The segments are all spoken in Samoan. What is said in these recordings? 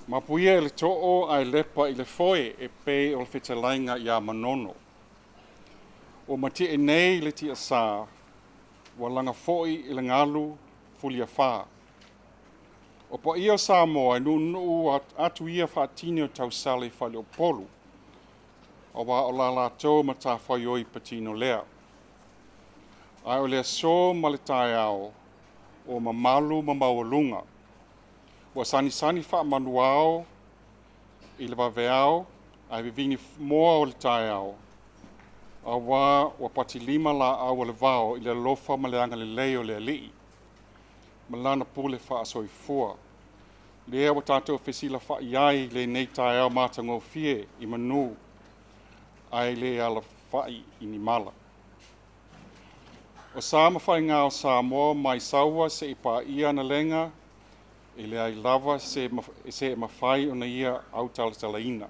Mapuia i le too ae lepa i le foe e pei o le fetalaiga iā Manono. Ua mati'e nei le tiasā, ua laga foi i le galu fuliafā. O paia o Samoa e nuunuu atu ia faatini o tausala i faleupolu, aua o la latou matafaioi patino lea. Ae o le aso ma le taeao ua mamalu ma maualuga, ua sanisani faamanuao i le vaveao ae vivini moa o le taeao, aua ua patilima laau o le vao i le alofa ma le agalelei o le Alii ma lana pule faasoifua. Lea ua tatou fesilafa'i ai i lenei taeao matagofie i manu ae le alafa'i i ni mala. O sa ma faiga o Samoa mai Saua seia paia Analega, e leai lava se e mafai ona ia autalatalaina.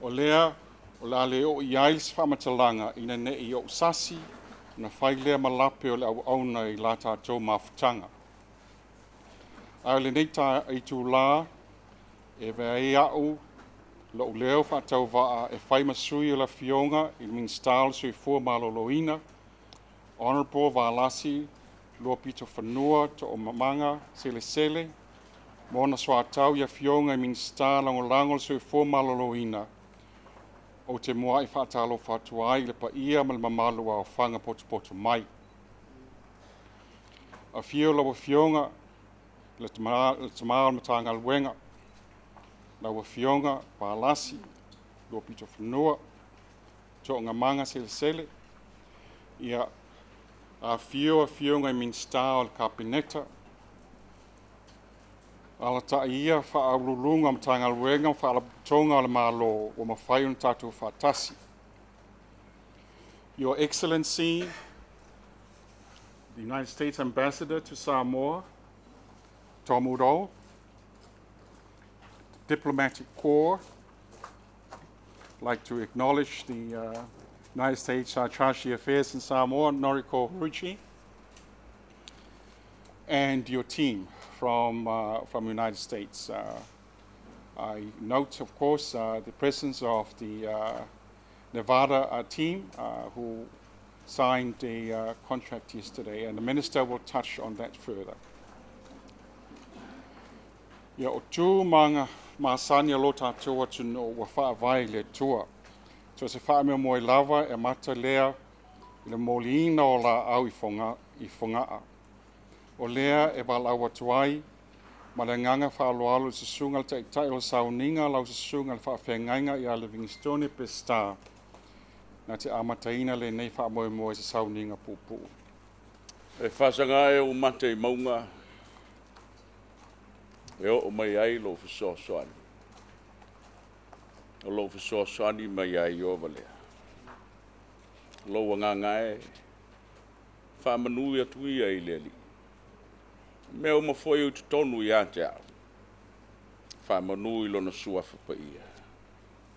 O lea o le a le oo i ai se faamatalaga ina ne i ou sasi ona fai lea ma lape o le auauna i la tatou mafutaga. Ae o lenei itulā e avea ai au lo'u leo faatauvaa e fai ma sui o le Afioga i le Minisita o le Soifua Maloloina, Honorable Valasi Luapitofanua Toogamaga Selesele, ma ona soatau i afioga i Minisita Lagolago o le Soifua Maloloina, ou te muai faatalofa atu ai i le paia ma le mamalu o aofaga potopoto mai. Afio lau Afioga le tama o le Matagaluega, lau Afioga Valasi Luapitofanua Toogamaga Selesele. Ia, afifio afioga i Minisita o le Kapeneta, alaalatai ia faauluuluga o Matagaluega ma Faalapotopotoga a le Malo ua mafai ona tatou faatasi. Your Excellency, the United States Ambassador to Samoa, Tom Udall, Diplomatic Corps, I'd like to acknowledge the United States Charge d'Affaires in Samoa, Noriko Horiuchi, and your team from United States. I note, of course, the presence of the Nevada team who signed a contract yesterday, and the minister will touch on that further. Ia, o tu ma masani a lo tatou atunuu ua faavae i le Atua. So se faamoemoe lava e amata lea i le moliina o laau i Fogaa. O lea e valaau atu ai ma le agaga faaaloalo i le susuga le taitai o le sauniga lau susuga le faafeagaiga ia Livingstone Peseta na te amataina lenei faamoemoe se sauniga puupuu. E faasaga e ou mata i mauga e oo mai ai lou fesoasoani. O lou fesoasoani mai ai Ieova lea. Lou agaga e faamanu atu ia i le Alii. Mea uma foi o i totonu ia te au. Faamanu i lona suafa paia.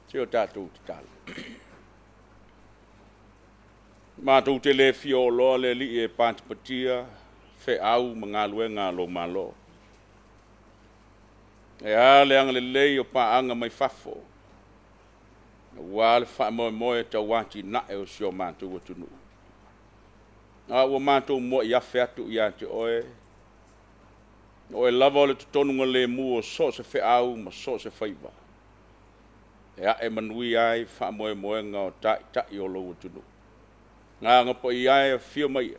Se o tatou tatalo. Matou te le fia oloa le Alii e patipatia feau ma galuega a lou Malo. E a le agalelei o paaga mai fafo, aua le faamoemoe tauatiae o si o matou atunuu. A ua matou muai afe atu ia te oe, o oe lava o le totonuga lemu o so o se feau ma so o se faiva. E ae manuia ai faamoemoega o taitai o lou atunuu. Agaga Paia e afio mai ia,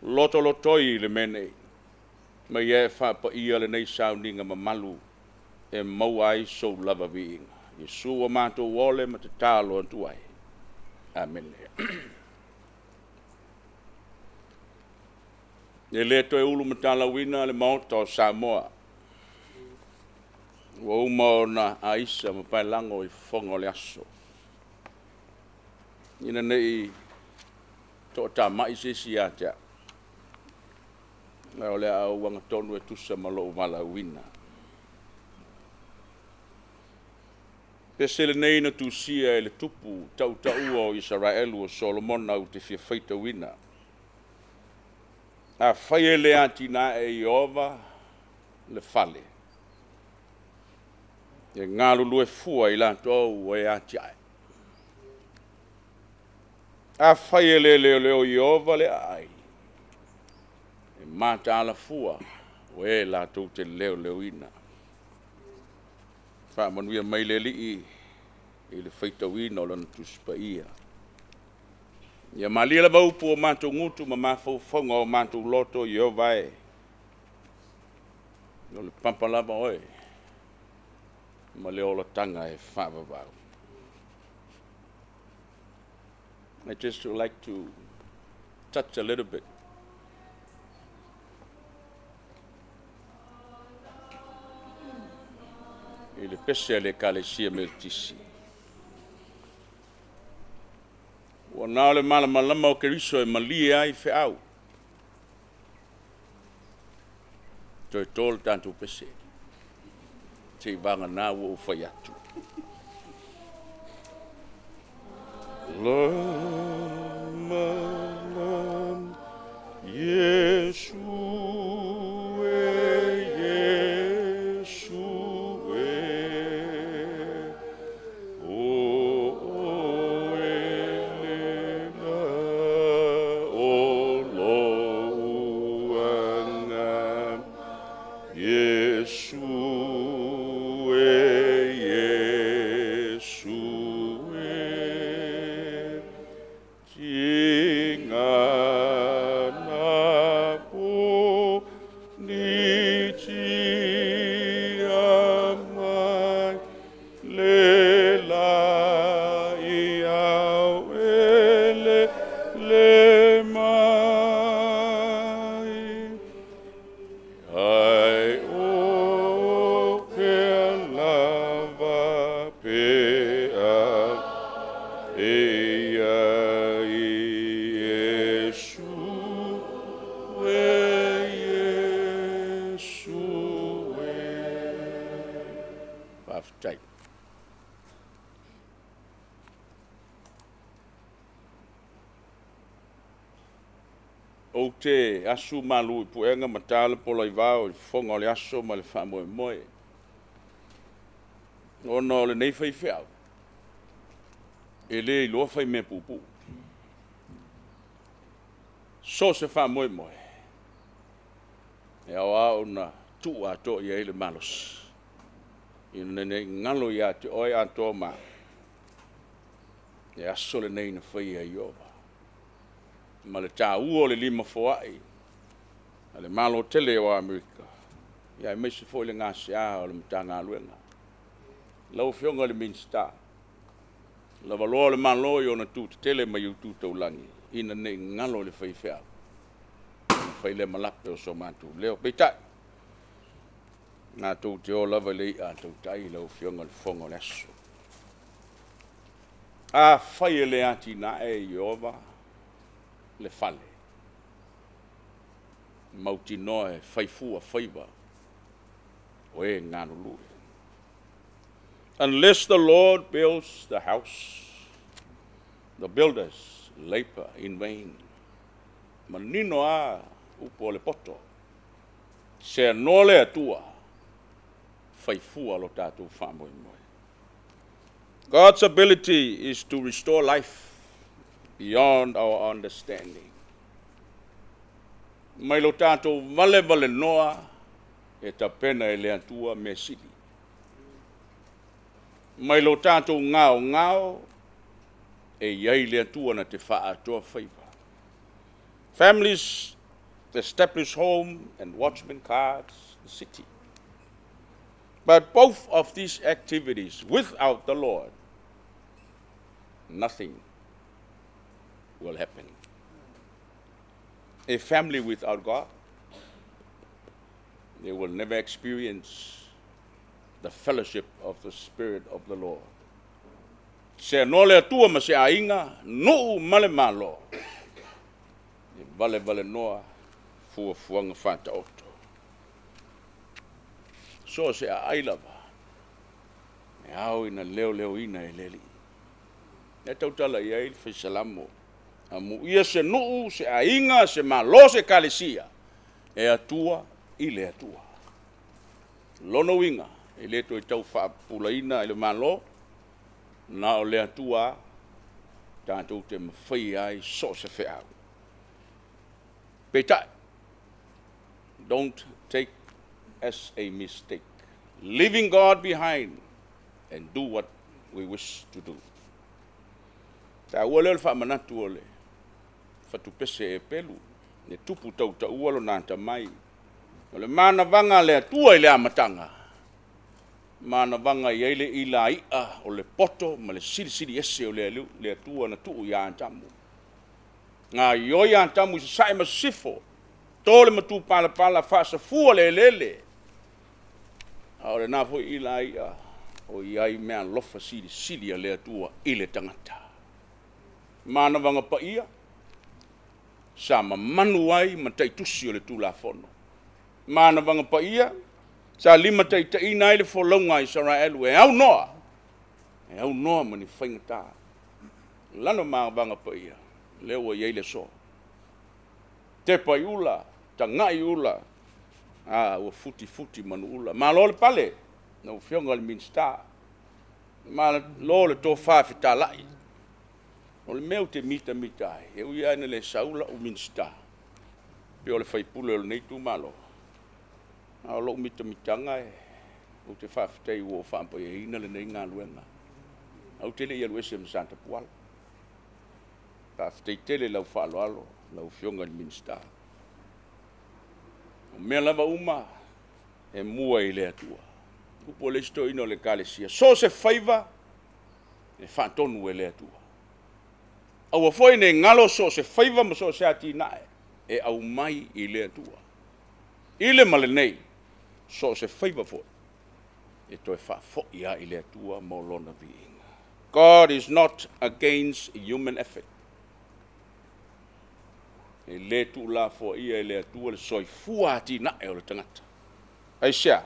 lotolotoi i le mea nei, ma ia e faapaia lenei sauniga mamalu e maua ai sou lava viiga. Iesu ua matou ole ma tatalo atu ai. Amene. E le toe ulumatalauina le Maota o Samoa. Ua uma ona aisa ma paelago i fofoga o le aso. Ina ne i toatamai se isi ia te au, ae o le a ou agatonu e tusa ma lou valaauina. Pese lenei na tusia e le tupu tautaua o Isaraelu o Solomona ou te fia faitauina. Afai e le atinae e Ieova le fale, E galulue fua i latou ua e atiae. Afai e le leoleo Ieova le aai, e mataala fua o e latou te leoleoina. Faamanuia mai le Alii i le faitauina o Lana Tusi Paia. Ia malie lava upu o matou gutu ma mafaufauga o matou loto, Ieova e, o le papa lava oe ma le olataga e faavavau. I just would like to touch a little bit i le pese a le Ekalesia Metotisi. Ua na o le malamalama o Keriso e malie ai feau. Toe to le tatou pese. Seivagana ua ou fai atu. Lama, lama, Iesu e, Iesu e, o oe le la o lou aga. Iesu e, Iesu e, tigana po ni tia mai le la i au e le le mai. Ai o ke lava pea e ia i Iesu e, Iesu e. Faafetai. Ou te asu malu i puega ma ta le pola i vao i le fofoga o le aso ma le faamoemoe. Ona o lenei faifeau, e le iloa fai mea puupuu. So o se faamoemoe, e ao lava ona tuu atoa i ai le malosi, ina ne i galo ia te oe atoa ma au, le aso lenei na faia e Ieova, ma le taua o le limafoai a le Malo tele o Amerika, ia aemaise foi le gasea o le Matagaluega. Lau Afioga i le Minisita, lavaloa le Malo i ona tu tetele ma i tu taulagi, ina ne i galo le faifeau, ona fai lea ma lape o so matou leo. Peitai, matou te o lava i le i'a a tautai lau Afioga i le fofoga o le aso. Afai e le atinae e Ieova le fale, mautinoa e fai fua faiva o e galulue. Unless the Lord builds the house, the builders labor in vain. Manino a upu o le poto. Seanoa le Atua, fai fua lo tatou faamoemoe. God's ability is to restore life beyond our understanding. Mai lo tatou valevalenoa e tapena e le Atua mea sili. Mai lo tatou gaogao e i ai le Atua na te faaatoa faiva. Families establish home and watchman guards the city. But both of these activities, without the Lord, nothing will happen. A family without God, they will never experience the fellowship of the Spirit of the Lord. Seanoa le Atua ma se aiga, nuu ma le Malo. E valevalenoa fuafuaga faataoto. So o se aai lava, e ao ina leoleoina e le Alii. E tautala i ai le Faisalamo, amuia se nuu, se aiga, se Malo, se Ekalesia, e Atua i le Atua. Lona uiga, E le toe tau faapupulaina i le Malo, na o le Atua lava tatou te mafaia ai so o se feau. Peitai, don't take as a mistake, leaving God behind and do what we wish to do. Taua lea o le faamanatu o le fatupese e pelu, le tupu tautaua lona atamai. O le manavaga a le Atua i le amataga, manavaga e i ai le ilai'a o le poto ma le silisili ese o le Atua na tuu ia Atamu. Gaoioi Atamu i sasae ma sisifo, to le matupalapala, faasafua le eleele, a o lena foi ilai'a o i ai meaalofa silisili a le Atua i le tagata. Manavaga paia sa mamanu ai mataitusi o le Tulafono. Manavaga paia sa limataitaiina ai le folauga a Isaraelu e aunoa, e aunoa ma ni faigata. Lana manavaga paia, lea ua i ai le aso. Tepa i ula, tagai i ula, a ua futifuti manuula. Malo le pale lau Afioga i le Minisita, malo le tofa fetalai. O le mea ou te mitamita ai, e ui lava ina le sau lau Minisita, pei o le sui usufono o lenei itumalo, a o lou mitamitaga ou te faafetai ua ou faapaiaina lenei galuega, ae ou te le i alu ese ma Satapuala. Faafetai tele i lau faaaloalo lau Afioga i le Minisita. O mea lava uma e mua i le Atua. O upu a le isi toeaina o le Ekalesia, so o se faiva e faatonu e le Atua. Aua foi ne i galo so o se faiva ma so o se atinae e aumai i le Atua. I le ma lenei, so o se faiva foi e toe faafoi lava i le Atua mo lona viiga. God is not against human effort. E le tuulafoaia e le Atua le soifua atinae o le tagata. Aisea?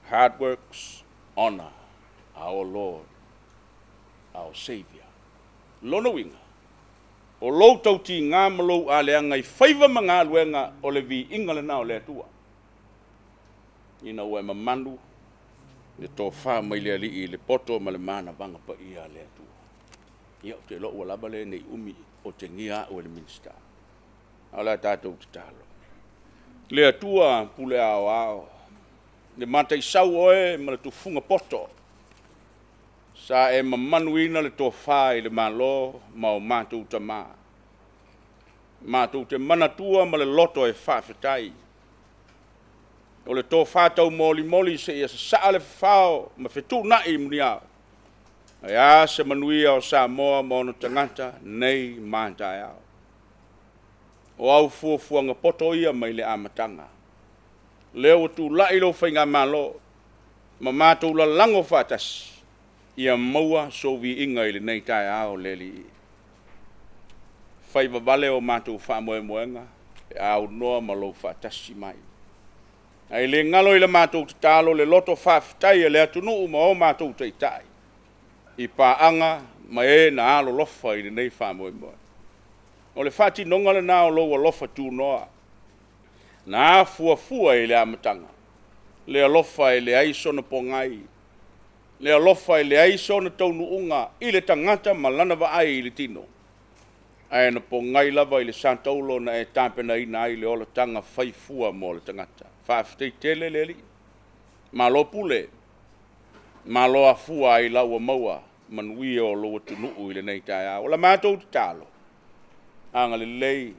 Hard works honor our Lord, our Savior. Lona uiga, o lou tautiga ma lou aleaga i faiva ma galuega o le viiga lena o le Atua. Ina ua e mamanu le tofa mai le Alii i le poto ma le manavaga paia a le Atua. Ia, ou te iloa ua lava lea ne i umi otegia au e le Minisita. A o le a tatou tatalo. Le Atua pule aoao, le mataisau oe ma le tufuga poto, sa e mamanuina le tofa i le Malo ma o matou tama. Matou te manatua ma le loto e faafetai. O le tofa taumolimoli seia sasaa le fafao ma fetuunai i muniao. Ae a se manuia o Samoa ma ona tagata nei ma taeao. O au fuafuaga poto ia mai le amataga. Lea ua tulai lou faigamalo ma matou lalago faatasi, ia maua sou viiga i lenei taeao le Alii. Fai vavale o matou faamoemoega pe a aunoa ma lou faatasi mai. Ae le galo i la matou tatalo le loto faafetai a le atunuu ma o matou taitai i paaga ma e na alolofa i lenei faamoemoe. O le faatinoga lena o lou alofa tunoa na afuafua i le amataga, le alofa e leai sona pogai, le alofa e leai sona taunuuga i le tagata ma lana vaai i le tino, ae na pogai lava i le sataulo na e tapenaina ai le olataga faifua mo le tagata. Faafetai tele le Alii, malo pule, malo afua ai lau ua maua manuia o lou atunuu i lenei taeao. O la matou tatalo, agalelei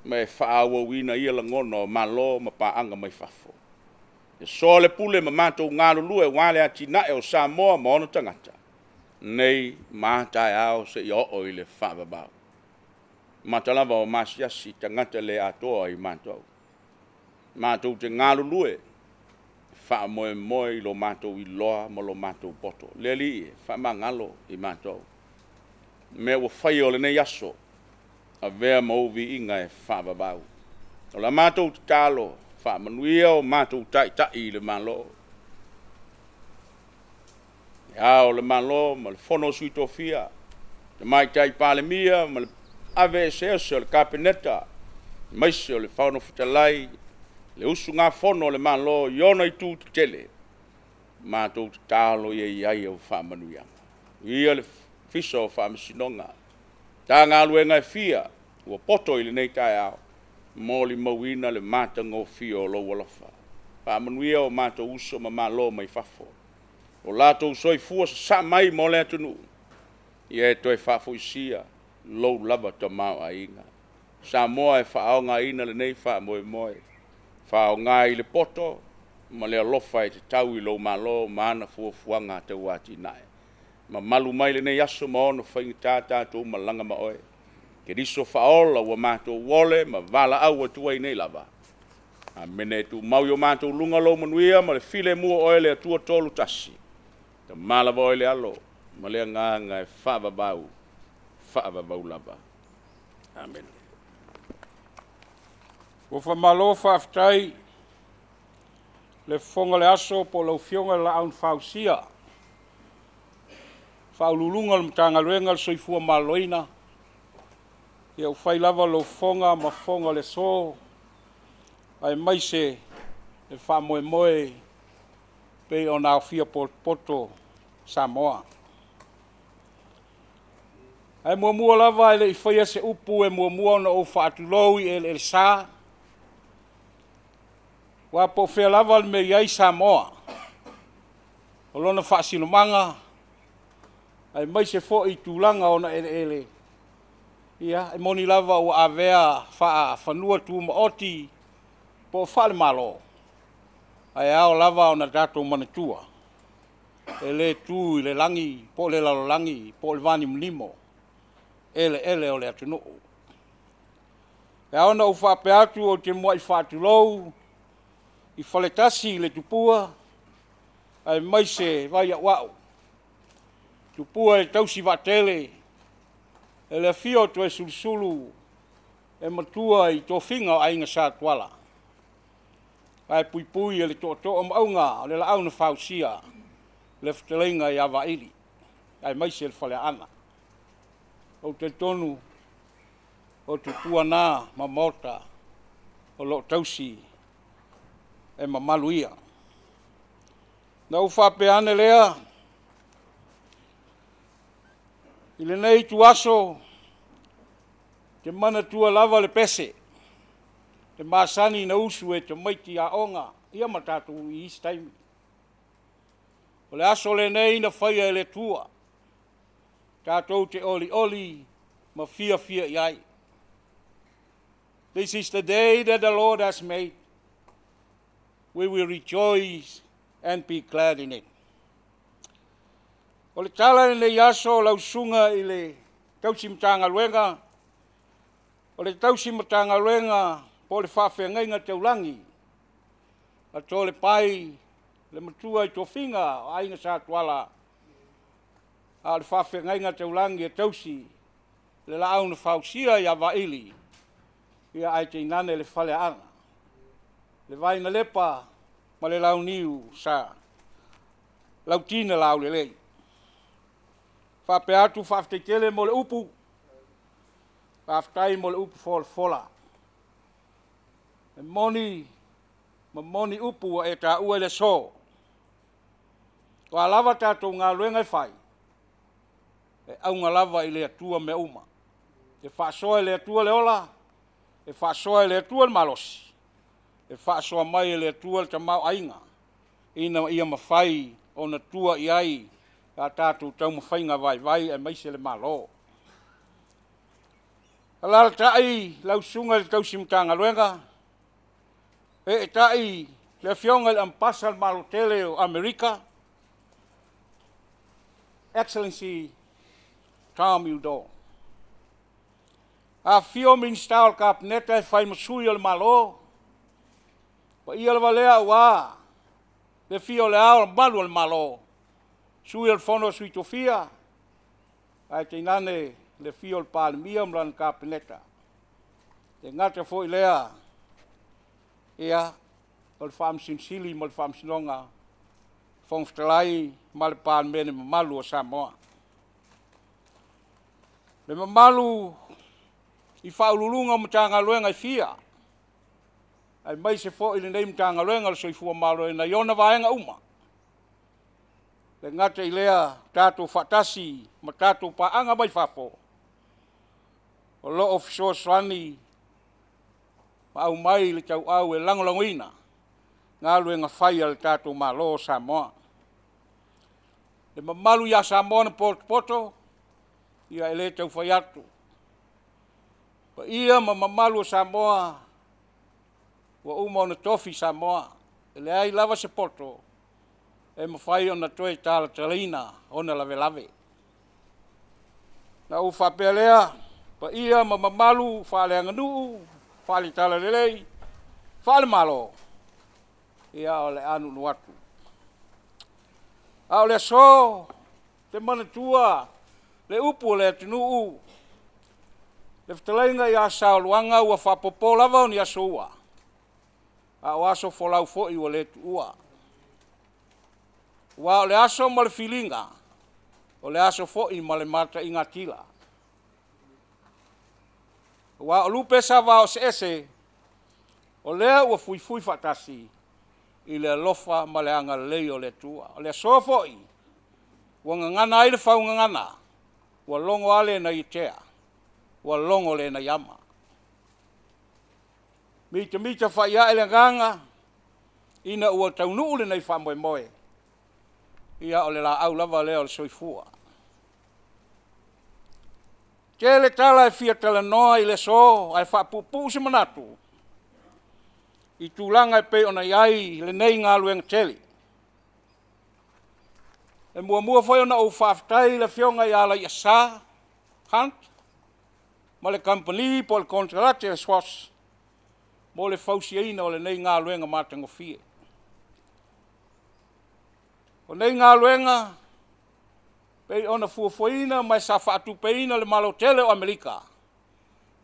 ma e faaauauina ia lagona o malo ma paaga mai fafo. E soa le pule ma matou galulue aua le atinae o Samoa ma ona tagata, nei ma a taeao seia oo i le faavavau. Mata lava o maasiasi tagata le atoa i matou. Matou te galulue, faamoemoe i lo matou iloa ma lo matou poto. Le Alii e faamagalo i matou. Mea ua faia o lenei aso, avea ma ou viiga e faavavau. O la matou tatalo, faamanuia o matou taitai i le Malo. Le Ao o le Malo ma le Fono a Sui Tofia, Tamaitai Palemia ma le ave eseese o le Kapeneta, aemaise o le Fono Fetalai, le usugafono a le Malo i ona itu tetele. Matou tatalo ia i ai au faamanuiaga. Ia le Ofisa o Faamasinoga, Matagaluega e fia ua poto i lenei taeao, molimauina le matagofie o lou alofa. Faamanuia o matou uso ma malo mai fafo, o latou soifua sasaa mai mo le atunuu, ia e toe faafoisia lou lava tamaoaiga. Samoa e faaaogaina lenei faamoemoe, faaaoga i le poto ma le alofa e tatau i lou Malo ma ana fuafuaga tau atinae. Mamalu mai lenei aso ma ona faigata tatou malaga ma oe. Keriso faaola ua matou ole ma valaau atu ai nei lava. Amene. E tumau i o matou luga lou manuia ma le filemu o oe le Atua Tolu Tasi, Tama lava oe le Alo ma le Agaga e faavavau, faavavau lava. Amene. Ua faamalo faafetai le fofoga o le aso po o lau Afioga i le Laau na Fausia, Faauluuluga o le Matagaluega o le Soifua Maloloina, ia ua fai lava lou fofoga ma fofoga o le aso, aemaise le faamoemoe e pei ona aofia potopoto Samoa. Ae muamua lava ae le i faia se upu e muamua ona ou faatulou i eleelesa, aua po o fea lava le mea e i ai Samoa, o lona faasinomaga aemaise foi tulaga o ona eleele, ia, e moni lava ua avea faa-fanua tumaoti po o faale-Malo, ae ao lava ona tatou manatua, e le tu i le lagi po o le lalolagi po o le vanimonimo eleele o le atunuu. E ao ona ou faapea atu, ou te muai faatulou i faletasi i le tupua aemaise Vaiauau, tupua e tausi vaatele e le afio o Toesulusulu e matua i tofiga o Aiga Sa Tuala, ae puipui e le tootoo o Maauga o le Laau na Fausia le fetalaiga ia Vaili aemaise le Faleaana. Ou te talitonu o tupua na ma maota o lo o tausi e mamalu ia. Ona ou faapea ane lea, i lenei ituaso, ou te manatua lava le pese e masani ona usu e tamaiti aoga ia ma tatou i isi taimi. O le aso lenei na faia e le Atua, tatou te olioli ma fiafia i ai. This is the day that the Lord has made, we will rejoice and be glad in it. O le tala i lenei aso lau susuga i le tausi Matagaluega, o le tausi Matagaluega po o le faafeagaiga taulagi a Toalepai le matua i tofiga o Aiga Sa Tuala, a o le faafeagaiga taulagi e tausi le Laau na Fausia ia Vaili, ia ae tainane le Faleaana, le Vainalepa ma le Launiu Sa Lautinalaulelei. E faapea atu, faafetai tele mo le upu, faafetai mo le upu folafola. E moni ma moni upu ua e taua i le aso. O a lava a tatou galuega e fai, e auga lava i le Atua mea uma. E faasoa e le Atua le ola, e faasoa e le Atua le malosi, e faasoa mai e le Atua le tamaoaiga, ina ia mafai ona tua i ai a tatou taumafaiga vaivai aemaise le Malo. Alaalatai lau Susuga i le tausi Matagaluega, eetai le Afioga i le Amepasa o le Malo tele o Amerika, Excellency Tom Udall. Afifio Minisita o le Kapeneta e fai ma sui o le Malo, o paia lava lea aua le afio o Le Ao Mamalu o le Malo, Sui o le Fono a Sui Tofia, ae tainane le afio o le Palemia ma lana Kapeneta. E le gata foi i lea o le Faamasino Sili ma le Faamasinoga, Fofoga Fetalai ma le Palemene mamalu o Samoa. Le mamalu i Ofisa Sili o Pulega o Matagaluega e fia, aemaise foi lenei Matagaluega o le Soifua Maloloina i ona vaega uma. le gata i lea, tatou faatasi ma tatou paaga mai fafo, o lo o fesoasoani ma aumai le tauau e lagolagoina galuega fai a lo tatou Malo o Samoa. Le mamalu ia Samoa na potopoto, ia e le tau fai atu, paia ma mamalu o Samoa ua uma ona tofi Samoa, e leai lava se poto e mafai ona toe talatalaina ona lavelave. Ona ou faapea lea, paia ma mamalu faale-aganuu, faale-Talalelei, faale-Malo, ia o le a nuunuu atu. A o le aso, ou te manatua le upu a le atunuu, le fetalaiga ia Saoluaga ua faapopo lava ni aso ua, a o aso folau foi ua le tuua. Aua o le aso ma le filiga, o le aso foi ma le mataigatila. Aua o lupe sa vaoseese, o lea ua fuifui faatasi i le alofa ma le agalelei o le Atua. O le aso foi ua gagana ai le faugagana, ua logo lava le nai atea, ua logo le nai ama. Mitamita faiae le agaga ina ua taunuu lenei faamoemoe, ia o le laau lava lea o le soifua. E tele tala e fia talanoa i le aso ae faapuupuu se manatu i tulaga e pei ona i ai lenei galuega tele. E muamua foi ona ou faafetai i le Afioga ia Alaiasa Hunt ma le kamupani po o le konekarate a le SROS mo le fausiaina o lenei galuega matagofie. O nei galuega e pei ona fuafuaina ma e sa faatupeina e le Malo tele o Amerika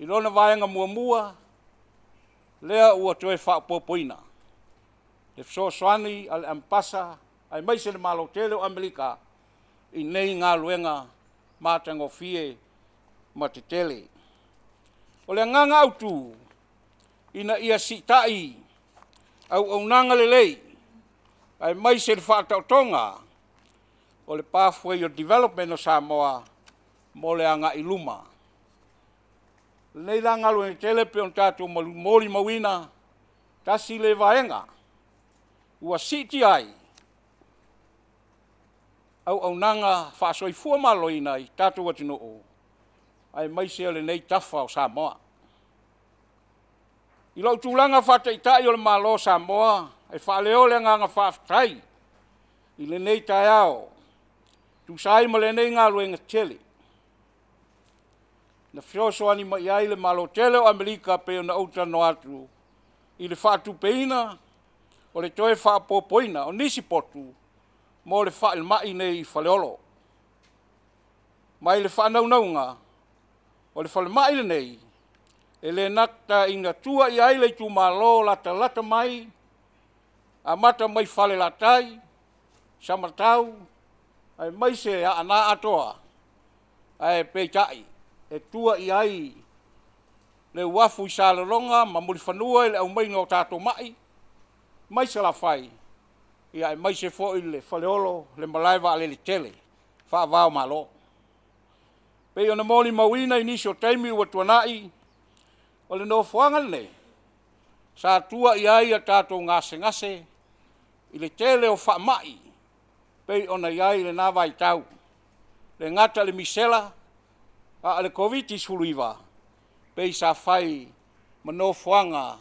i lona vaega muamua, lea ua toe faaopoopoina le fesoasoani a le Mpasa aemaise le Malo tele o Amerika i nei galuega matagofie ma tetele. O le agaga autu, ina ia siitai auaunaga lelei aemaise le faataotoga o le pathway o le development o Samoa mo le agai i luma. O lenei la galuega tetele e pei ona tatou molimauina, tasi lea vaega ua siitia ai auaunaga faa-soifua maloloina i le tatou atunuu, aemaise o lenei tafa o Samoa. I lou tulaga faa-Taitai o le Malo o Samoa, e faaleo le agaga faafetai i lenei taeao e tusa ai ma lenei galuega tetele, na fesoasoani mai ai le Malo tele o Amerika e pei ona ou talanoa atu i le faatupeina o le toe faaopoopoina o nisi potu mo le falemai lenei i Faleolo. Mai le faanaunauga o le falemai lenei, e le gata ina tua i ai le itumalo latalata mai, amata mai Falelatai, Samatau aemaise Aana atoa, ae peitai e tua i ai le uafu i Salelologa ma Mulifanua i le aumaiga o tatou mai mai Salafai, aemaise foi le Faleolo le malae vaalele tele faava o Malo. E pei ona molimauina i nisi o taimi ua tuanai, o le nofoaga lenei, sa tua i ai a tatou gasegase i le tele o faamai e pei ona i ai lena vaitau. E le gata i le misela a o le Koviti-19, pei sa fai ma nofoaga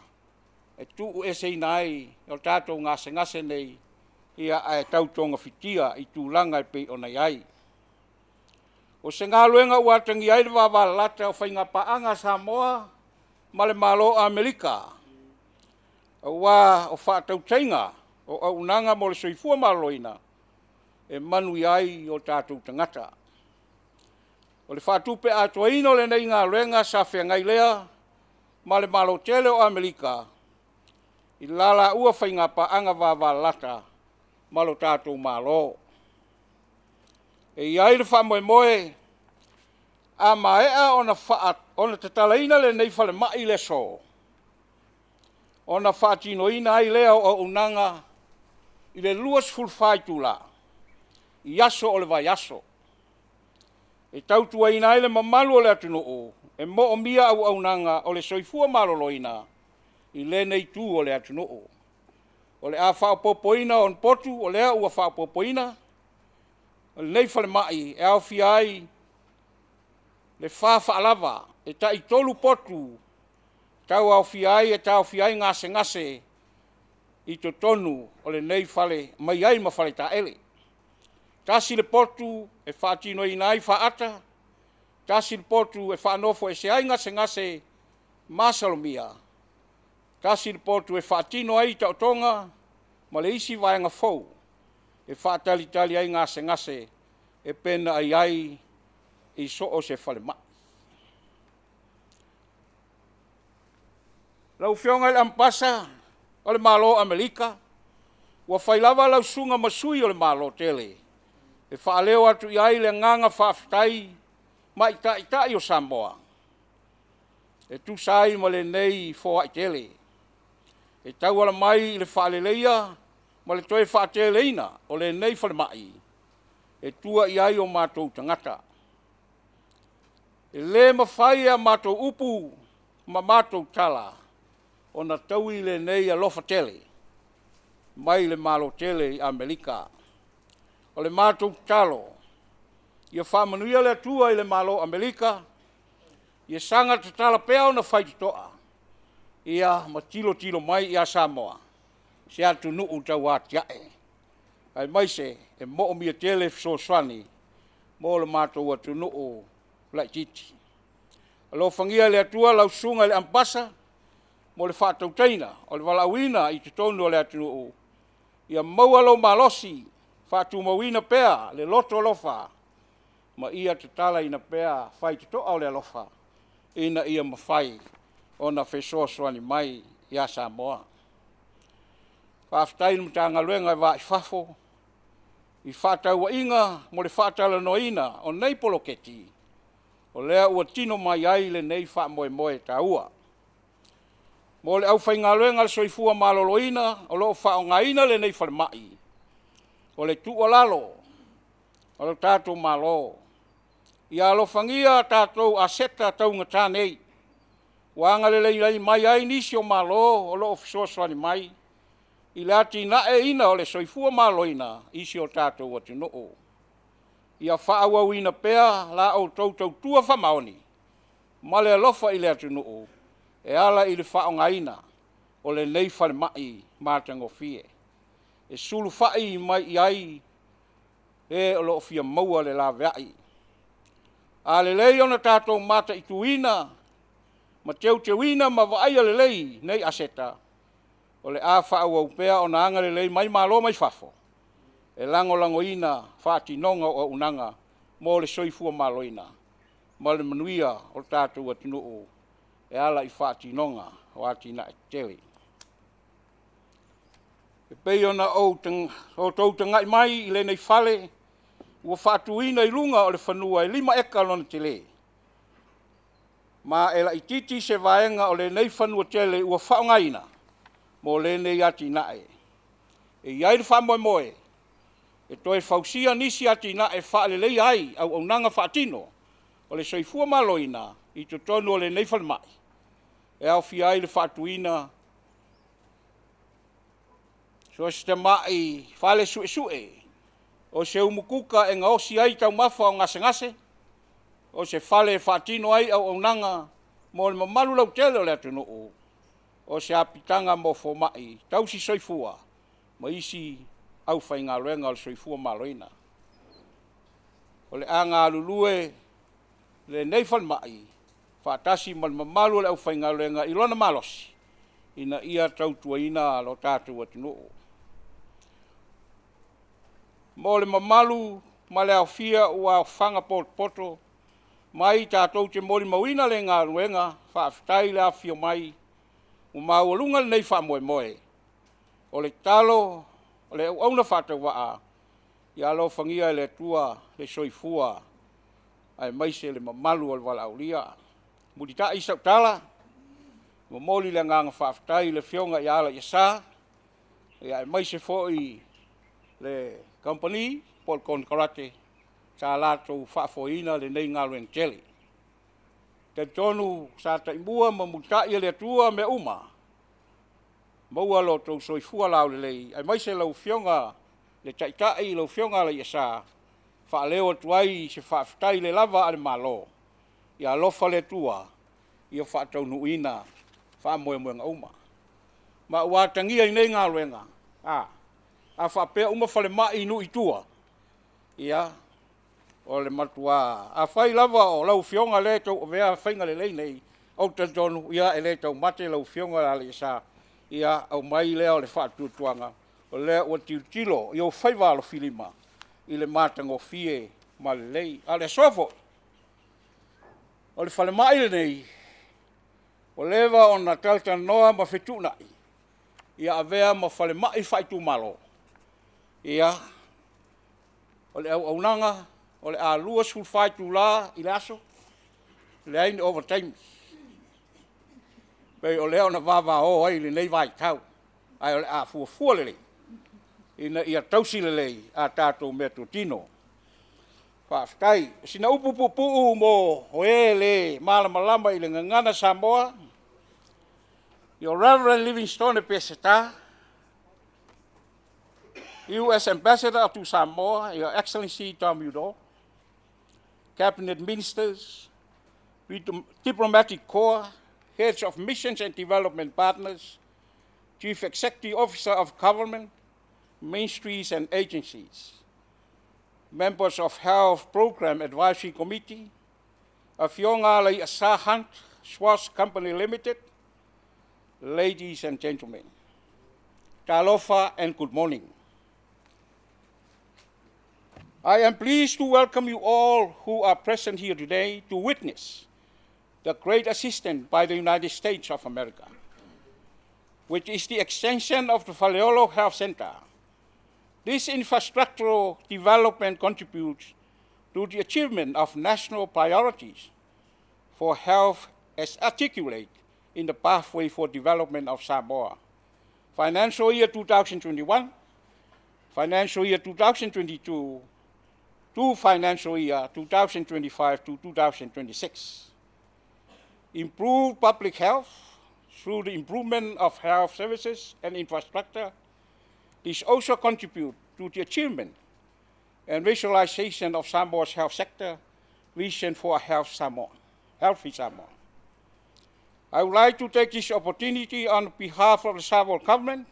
e tuueseina ai o tatou gasegase nei, ae tau togafitia i tulaga e pei ona i ai. O se galuega ua atagia ai le vavalalata o faiga paaga a Samoa ma le Malo o Amerika, aua o faatautaiga o auaunaga mo le soifua maloloina, e manuia ai o tatou tagata. O le faatupe atoaina o lenei galuega sa feagai lea ma le Malo tele o Amerika, i la laua faiga paaga vavalalata ma lo tatou Malo. E i ai le faamoemoe, a maea ona tatalaina lenei falemai i le aso, ona faatinoina ai lea o auaunaga i le 24 itula. i aso o le vaiaso, e tautuaina ai le mamalu o le atunuu e moomia auaunaga o le soifua maloloina i lenei itu o le atunuu. O le a faaopoopoina ona potu, o lea ua faaopoopoina o lenei falemai e aofia ai le 4 faalava, e tai 3 potu e taofia ai gasegase i totonu o lenei fale mai ai ma faletaele. 1 le potu e faatinoina ai faata, 1 le potu e faanofoesea ai gasegase masalomia, 1 le potu e faatino ai taotoga ma le isi vaega fou e faatalitali ai gasegase e pei ona i ai i so o se falemai. Lau Afioga i le Amepasa o le Malo o Amerika, ua fai lava lau susuga ma sui o le Malo tele e faaleo atu i ai le agaga faafetai mai taitai o Samoa e tusa ai ma lenei foai tele, e tauala mai i le faaleleia ma le toe faateleina o lenei falemai e tua i ai o matou tagata. E le mafai e a matou upu ma matou tala ona taui lenei alofa tele mai le Malo tele i Amerika. O le matou tatalo, ia faamanuia le Atua i le Malo o Amerika, ia saga tatala pea ona faitotoa ma tilotilo mai ia Samoa, se atunuu tauatiae, aemaise e moomia tele fesoasoani mo le matou atunuu laitiiti. Alofagia e le Atua lau Susuga i le Amepasa mo le faatautaiga o le valaauina i totonu o le atunuu, ia maua lou malosi faatumauina pea le loto alofa ma ia tatalaina pea faitotoa o le alofa, ina ia mafai ona fesoasoani mai ia Samoa. Faafetai i le Matagaluega o le Va i Fafo i fefaatauaiga mo le faatalanoaina o nei poloketi, o lea ua tino mai ai lenei faamoemoe taua. Mo le aufaigaluega a le Soifua Maloloina o lo o faaaogaina lenei falemai, o le tuualalo a lo tatou Malo, ia alofagia a tatou aseta taugata nei, ua agalelei mai ai nisi o Malo o lo o fesoasoani mai i le atinaeina o le soifua maloloina i si o tatou atunuu. Ia faaauauina pea la outou tautua faamaoni ma le alofa i le atunuu e ala i le faaaogaina o lenei falemai matagofie, e sulufai mai i ai e o lo o fia maua le laveai. A lelei ona tatou mataituina ma teuteuina ma vaaia lelei nei aseta, o le a faaauau pea ona agalelei mai Malo mai fafo e lagolagoina faatinoga o auaunaga mo le soifua maloloina ma le manuia o le tatou atunuu e ala i faatinoga o atinae tetele. E pei ona outou tagai mai i lenei fale ua faatuina i luga o le fanua e 5 eka lona tele, ma e laitiiti se vaega o lenei fanua tele ua faaaogaina mo lenei atinae. E i ai le faamoemoe e toe fausia nisi atinae e faaleleia ai auaunaga faatino o le soifua maloloina i totonu o lenei falemai, e aofia ai le faatuina o si tamai fale suesue, o se umukuka e gaosi ai taumafa o gasegase, o se fale e faatino ai auaunaga mo le mamalu lautele o le atunuu, o se apitaga mo fomai tausi soifua ma isi aufaigaluega o le soifua maloloina. O le a galulue lenei falemai faatasi ma le mamalu o le aufaigaluega i lona malosi ina ia tautuaina lo tatou atunuu. Mo le mamalu ma le aofia ua aofaga potopoto mai tatou te molimauina le galuega, faafetai le afifio mai, ua maualuga lenei faamoemoe. O le tatalo a le auauna faatauvaa, ia alofagia e le Atua le soifua aemaise le mamalu o le valaaulia. Mulitai sau tala, momoli le agaga faafetai i le Afioga ia Alaiasa, aemaise foi le Kamupani po o le konekarate sa latou faafoeina lenei galuega tele. E talitonu sa taimua ma mulitai e le Atua mea uma, maua lo outou soifua laulelei aemaise lau Afioga i le Taitai lau Afioga Alaiasa, e faaleo atu ai se faafetai le lava a le Malo, ia alofa le Atua ia faataunuuina faamoemoega uma. Ma ua atagia i nei galuega, a faapea uma falemai i nuu i tua, ia o le matua… Afai lava o lau Afioga lea e tauavea faiga lelei nei, ou te talitonu e le taumate lau Afioga Alaiasa, ia aumai lea o le faatuatuaga, o lea ua tilotilo i ou faiva alofilima i le matagofie ma lelei. A o le aso foi, o le falemai lenei, ua leva ona talatalanoa ma fetuunai, ia avea ma falemai faaitumalo. Ia, o le auaunaga o le a 24 itula i le aso, leai ni ovataimi, e pei o lea na vavao ai i lenei vaitau, ae o le a fuafua lelei ina ia tausi lelei a tatou meatotino. Faafetai. O sina upu puupuu mo e le malamalama i le Gagana Samoa, Your Reverend Livingstone Peseta, US Ambassador to Samoa, your Excellency Tom Udall, Cabinet Ministers, Diplomatic Corps, Heads of Missions and Development Partners, Chief Executive Officer of Government, Ministries and Agencies, Members of Health Program Advisory Committee, Afioga Alaiasa Hunt, Swatch Company Limited, ladies and gentlemen, Talofa and good morning. I am pleased to welcome you all who are present here today to witness the great assistance by the United States of America, which is the extension of the Faleolo Health Center. This infrastructural development contributes to the achievement of national priorities for health as articulated in the pathway for development of Samoa. Financial year 2021, financial year 2022, to financial year 2025 to 2026. Improve public health through the improvement of health services and infrastructure. This also contribute to the achievement and visualization of Samoa's health sector vision for a health Samoa, healthy Samoa. I would like to take this opportunity on behalf of the Samoa government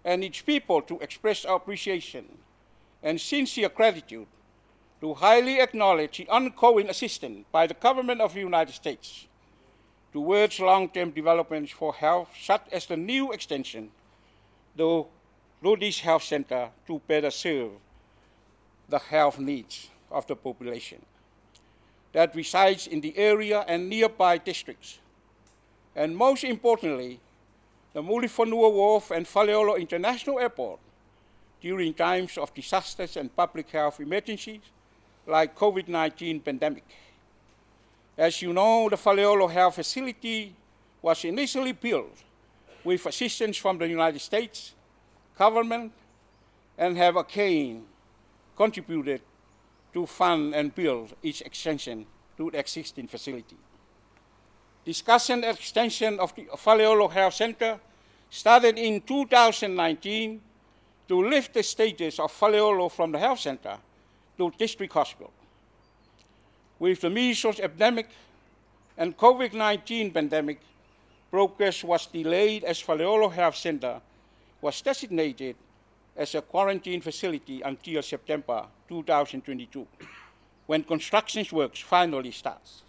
and its people to express our appreciation and sincere gratitude to highly acknowledge the ongoing assistance by the government of the United States towards long-term developments for health, such as the new extension, the this Health Center to better serve the health needs of the population that resides in the area and nearby districts. And most importantly, the Mulifanua Wharf and Faleolo International Airport during times of disasters and public health emergencies like COVID-19 pandemic. As you know, the Faleolo Health Facility was initially built with assistance from the United States government and have again contributed to fund and build its extension to the existing facility. Discussion extension of the Faleolo Health Center started in 2019 to lift the status of Faleolo from the health center to district hospital. With the measles epidemic and COVID-19 pandemic, progress was delayed as Faleolo Health Center was designated as a quarantine facility until September 2022, when construction works finally starts.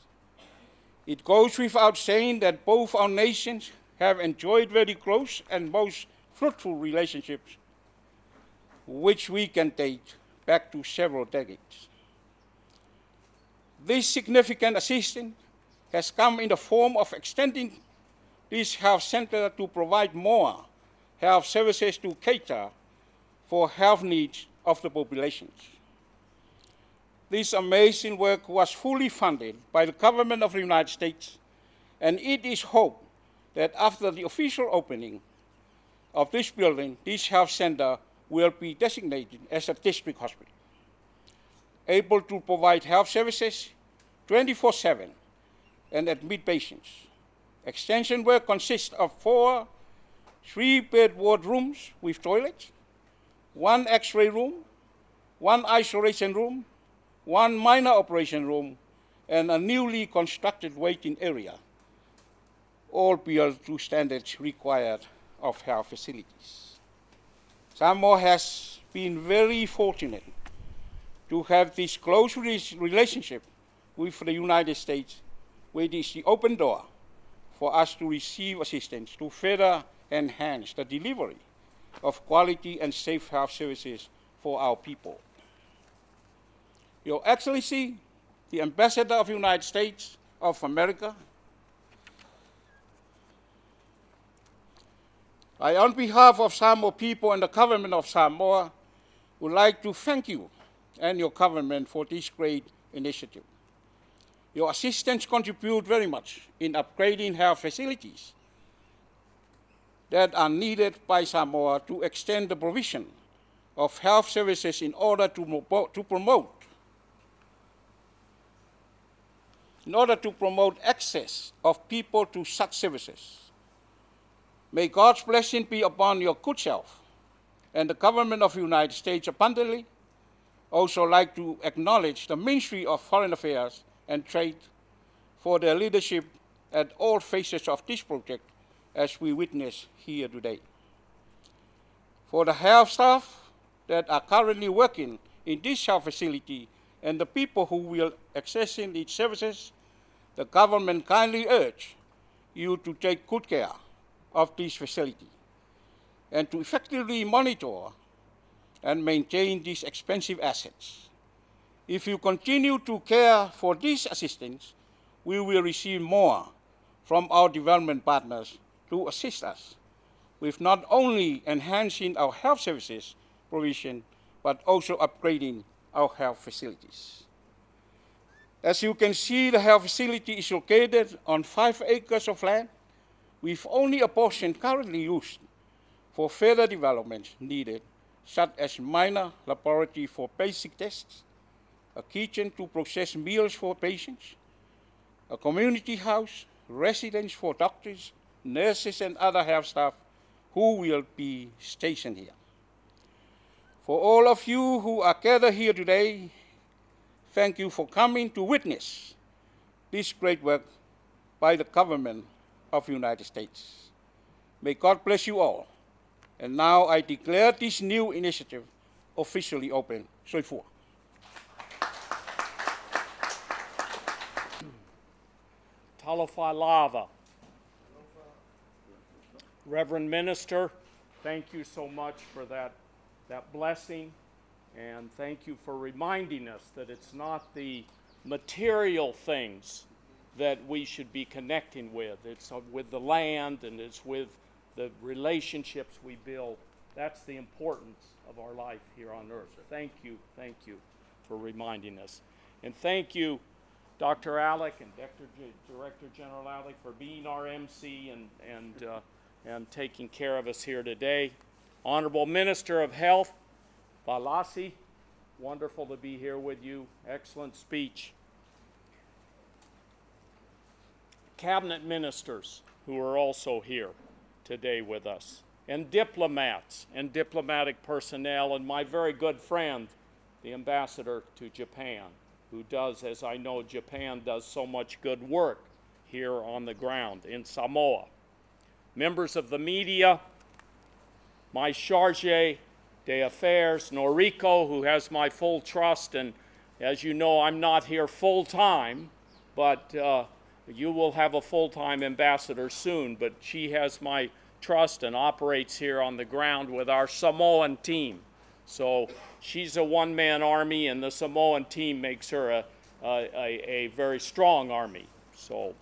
It goes without saying that both our nations have enjoyed very close and most fruitful relationships, which we can date back to several decades. This significant assistance has come in the form of extending this health center to provide more health services to cater for health needs of the populations. This amazing work was fully funded by the government of the United States, and it is hoped that after the official opening of this building, this health center will be designated as a district hospital, able to provide health services 24/7 and admit patients. Extension work consists of 4 3-bed ward rooms with toilets, 1 X-ray room, 1 isolation room, 1 minor operation room, and a newly constructed waiting area, all built to standards required of health facilities. Samoa has been very fortunate to have this close relationship with the United States, which is the open door for us to receive assistance to further enhance the delivery of quality and safe health services for our people. Your Excellency, the Ambassador of the United States of America, I, on behalf of Samoa people and the government of Samoa, would like to thank you and your government for this great initiative. Your assistance contribute very much in upgrading health facilities that are needed by Samoa to extend the provision of health services in order to promote access of people to such services. May God's blessing be upon your good self and the government of the United States abundantly. Also like to acknowledge the Ministry of Foreign Affairs and Trade for their leadership at all phases of this project as we witness here today. For the health staff that are currently working in this health facility and the people who will accessing its services, the government kindly urge you to take good care of this facility and to effectively monitor and maintain these expensive assets. If you continue to care for this assistance, we will receive more from our development partners to assist us with not only enhancing our health services provision, but also upgrading our health facilities. As you can see, the health facility is located on 5 acres of land, with only a portion currently used for further developments needed, such as minor laboratory for basic tests, a kitchen to process meals for patients, a community house, residence for doctors, nurses, and other health staff who will be stationed here. For all of you who are gathered here today, thank you for coming to witness this great work by the government of the United States. May God bless you all. And now I declare this new initiative officially open. Soifua. Talofa lava. Reverend Minister, thank you so much for that blessing, and thank you for reminding us that it's not the material things that we should be connecting with. It's with the land, and it's with the relationships we build. That's the importance of our life here on earth. Thank you for reminding us. And thank you, Dr. Alec and Director General Alec, for being our MC and taking care of us here today. Honorable Minister of Health, Valasi, wonderful to be here with you. Excellent speech. Cabinet ministers who are also here today with us, and diplomats and diplomatic personnel, and my very good friend, the ambassador to Japan, who does, as I know, Japan does so much good work here on the ground in Samoa. Members of the media, my charge d'affaires, Noriko, who has my full trust, and as you know, I'm not here full-time, but you will have a full-time ambassador soon, but she has my trust and operates here on the ground with our Samoan team. So she's a one-man army, and the Samoan team makes her a very strong army. So,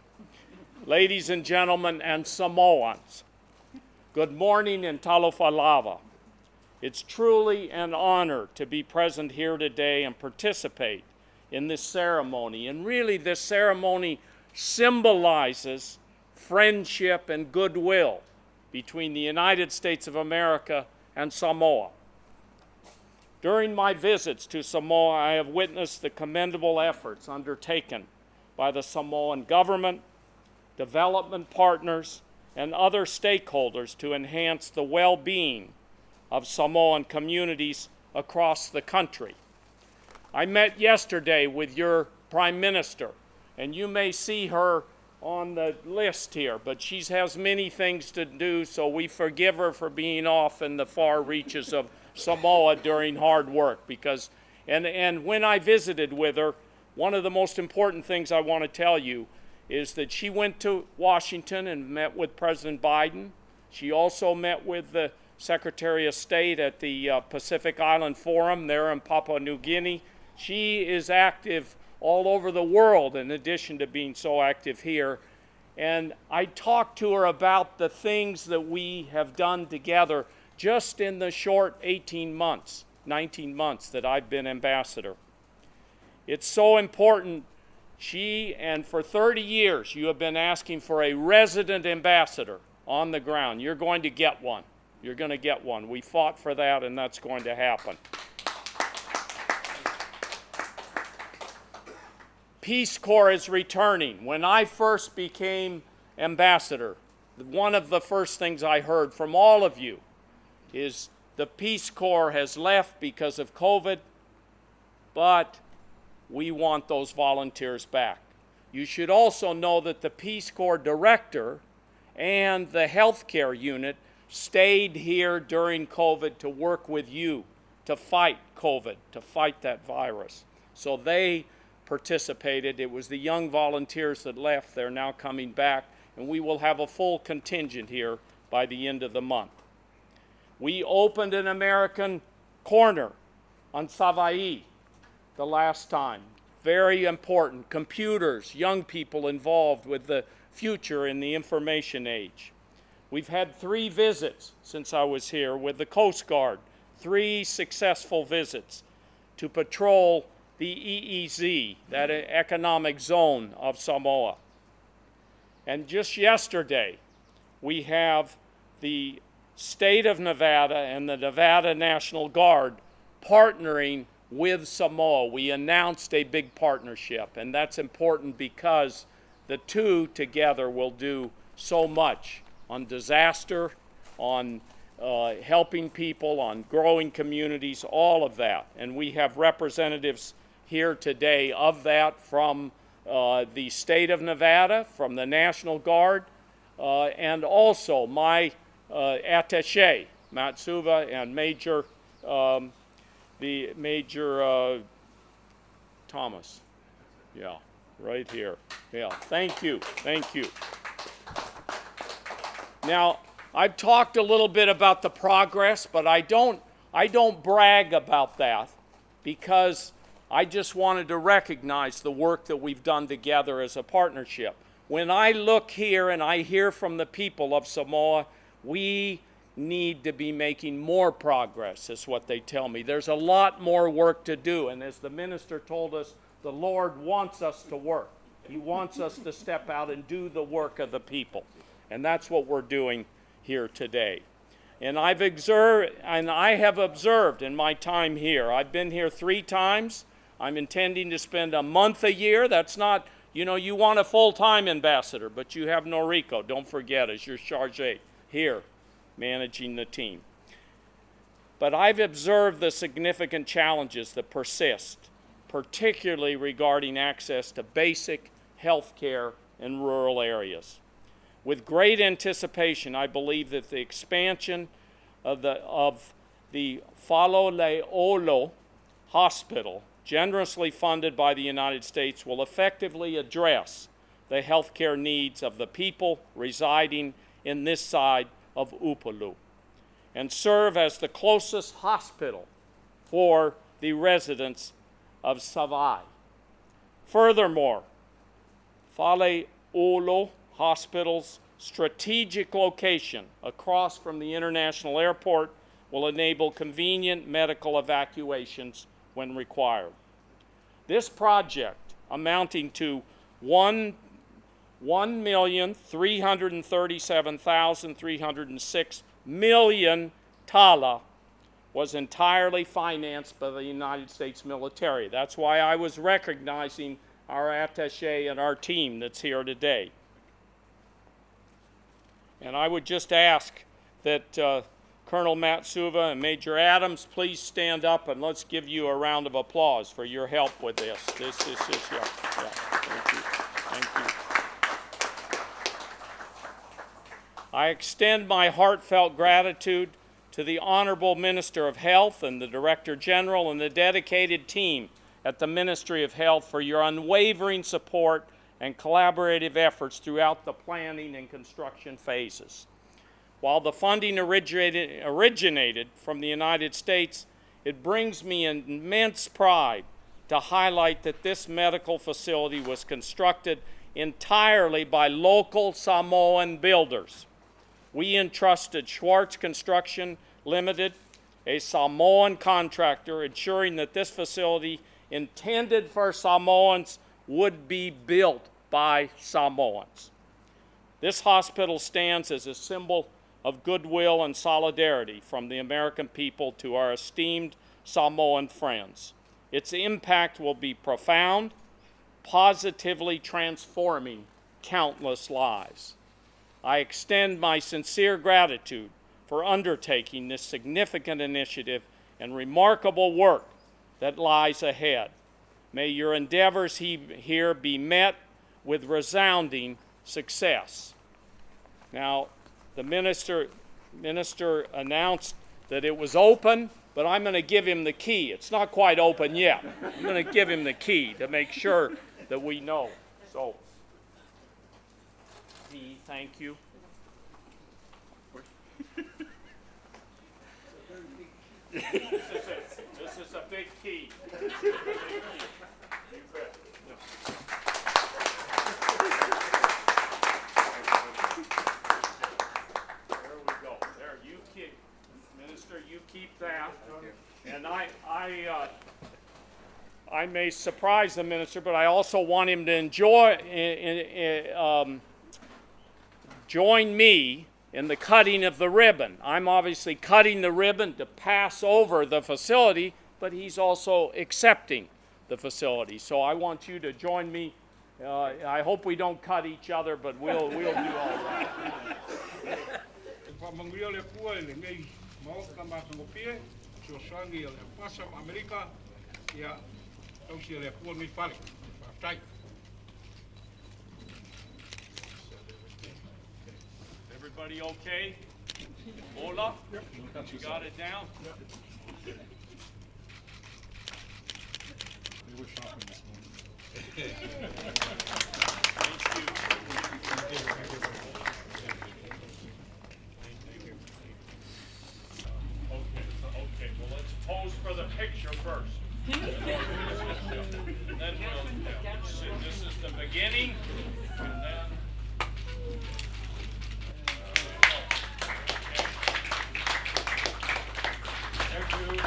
ladies and gentlemen and Samoans, good morning and talofa lava. It's truly an honor to be present here today and participate in this ceremony. And really, this ceremony symbolizes friendship and goodwill between the United States of America and Samoa. During my visits to Samoa, I have witnessed the commendable efforts undertaken by the Samoan government, development partners, and other stakeholders to enhance the well being of Samoan communities across the country. I met yesterday with your Prime Minister, and you may see her on the list here, but she has many things to do, so we forgive her for being off in the far reaches of Samoa during hard work. Because, and, and when I visited with her, one of the most important things I want to tell you is that she went to Washington and met with President Biden. She also met with the Secretary of State at the Pacific Island Forum there in Papua New Guinea. She is active all over the world in addition to being so active here. And I talked to her about the things that we have done together just in the short 18 months, 19 months that I've been ambassador. It's so important. She, and for 30 years, you have been asking for a resident ambassador on the ground. You're going to get one. You're going to get one. We fought for that, and that's going to happen. Peace Corps is returning. When I first became ambassador, one of the first things I heard from all of you is the Peace Corps has left because of COVID, but we want those volunteers back. You should also know that the Peace Corps director and the healthcare unit stayed here during COVID to work with you to fight COVID, to fight that virus. So they participated. It was the young volunteers that left. They're now coming back, and we will have a full contingent here by the end of the month. We opened an American corner on Savaii the last time. Very important. Computers, young people involved with the future in the information age. We've had 3 visits since I was here with the Coast Guard, 3 successful visits to patrol the EEZ, that economic zone of Samoa. And just yesterday, we have the state of Nevada and the Nevada National Guard partnering with Samoa. We announced a big partnership, and that's important because the two together will do so much on disaster, on helping people, on growing communities, all of that. And we have representatives here today of that from the state of Nevada, from the National Guard, and also my attaché, Matsuva, and Major, the Major Thomas. Yeah, right here. Yeah, thank you, thank you. Now, I've talked a little bit about the progress, but I don't brag about that because I just wanted to recognize the work that we've done together as a partnership. When I look here and I hear from the people of Samoa, we need to be making more progress, is what they tell me. There's a lot more work to do, and as the minister told us, the Lord wants us to work. He wants us to step out and do the work of the people, and that's what we're doing here today. And I have observed in my time here, I've been here 3 times. I'm intending to spend a month a year. That's not, you know, you want a full-time ambassador, but you have Noriko, don't forget, as your charge here, managing the team. But I've observed the significant challenges that persist, particularly regarding access to basic health care in rural areas. With great anticipation, I believe that the expansion of the Faleolo Hospital, generously funded by the United States, will effectively address the healthcare needs of the people residing in this side of Upolu and serve as the closest hospital for the residents of Savaii. Furthermore, Faleolo Hospital's strategic location across from the international airport will enable convenient medical evacuations when required. This project, amounting to 1,337,306 million tala, was entirely financed by the United States military. That's why I was recognizing our attaché and our team that's here today. And I would just ask that Colonel Matsuva and Major Adams please stand up and let's give you a round of applause for your help with this. This is, yeah, yeah, thank you, thank you. I extend my heartfelt gratitude to the Honorable Minister of Health and the Director General and the dedicated team at the Ministry of Health for your unwavering support and collaborative efforts throughout the planning and construction phases. While the funding originated from the United States, it brings me immense pride to highlight that this medical facility was constructed entirely by local Samoan builders. We entrusted Schwartz Construction Limited, a Samoan contractor, ensuring that this facility intended for Samoans would be built by Samoans. This hospital stands as a symbol of goodwill and solidarity from the American people to our esteemed Samoan friends. Its impact will be profound, positively transforming countless lives. I extend my sincere gratitude for undertaking this significant initiative and remarkable work that lies ahead. May your endeavors here be met with resounding success. Now, the minister announced that it was open, but I'm going to give him the key. It's not quite open yet. I'm going to give him the key to make sure that we know. So, Dee, thank you. This is a big key. You bet. There we go. There, you keep, Minister, you keep that. And I may surprise the minister, but I also want him to join me in the cutting of the ribbon. I'm obviously cutting the ribbon to pass over the facility, but he's also accepting the facility. So I want you to join me. I hope we don't cut each other, but we'll do all right. Faamanuia le Atua i lenei maota matagofie, fesoasoani a le Amepasa ma Amerika, ia tausi e le Atua lenei fale. Faafetai. Everybody okay? Ola? You got it down? They were shopping this morning. Thank you. Thank you. Thank you very much. Okay, well, let's pose for the picture first. And then we'll, this is the beginning, and then. There you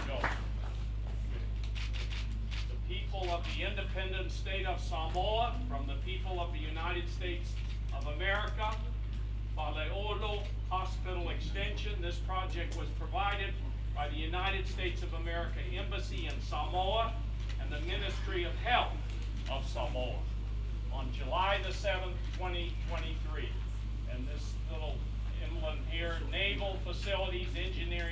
go. The people of the independent state of Samoa, from the people of the United States of America, Faleolo Hospital Extension. This project was provided by the United States of America Embassy in Samoa and the Ministry of Health of Samoa on July the 7th, 2023. And this little emblem here, Naval Facilities Engineering